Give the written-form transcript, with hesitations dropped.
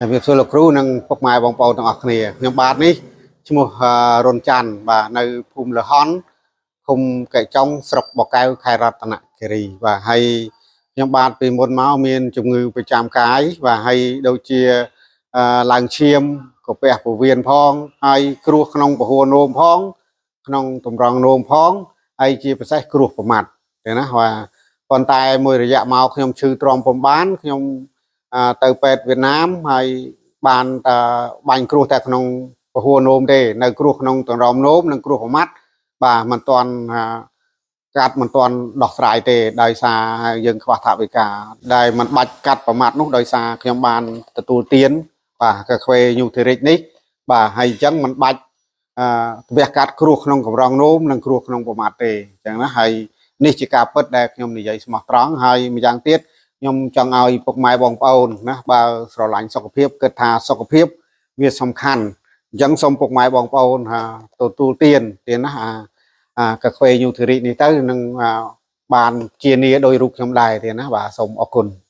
ជំរាបសួរលោកគ្រូនិងពុកម៉ែបងប្អូនទាំងអស់គ្នាខ្ញុំបាទនេះឈ្មោះរុនច័ន្ទបាទនៅភូមិលហនឃុំកែចុងស្រុកបកែវខេត្តរតនគិរីបាទហើយខ្ញុំបាទពីមុនមកមានជំងឺប្រចាំកាយបាទហើយដូចជាឡើងឈាមកាពះពោះវៀនផងហើយគ្រោះក្នុងពហួរនោមផងក្នុងតម្រងនោមផងហើយជាពិសេសគ្រោះប្រមាត់ទេណាបាទប៉ុន្តែមួយរយៈមកខ្ញុំឈឺទ្រាំពំបានខ្ញុំ ទៅពេទ្យវៀតណាមហើយបានតបាញ់គ្រោះតែក្នុងពហួរនោមទេនៅគ្រោះក្នុងតរមនោមនិងគ្រោះប្រមាត់បាទមិនទាន់កាត់មិនទាន់ដោះស្រាយទេដោយសារយើងខ្វះថវិកាដែលមិនបាច់កាត់ប្រមាត់នោះដោយសារខ្ញុំបានទទួលទានបាទកាហ្វេញូធីរិចនេះបាទហើយអញ្ចឹងមិនបាច់អឺវះកាត់គ្រោះក្នុងកម្រងនោមនិងគ្រោះក្នុងប្រមាត់ទេអញ្ចឹងណាហើយនេះជាការពិតដែលខ្ញុំនិយាយស្មោះត្រង់ហើយម្យ៉ាងទៀត ខ្ញុំចង់ឲ្យពុកម៉ែបងប្អូនណាបើស្រឡាញ់សុខភាពគិតថាសុខភាពវាសំខាន់អញ្ចឹងសូមពុកម៉ែបងប្អូនថាទទួលទានទានណាអាអាកាហ្វេញូធីរីនេះទៅនឹងបានជានីដោយរូបខ្ញុំដែរទេណាបាទសូមអរគុណ។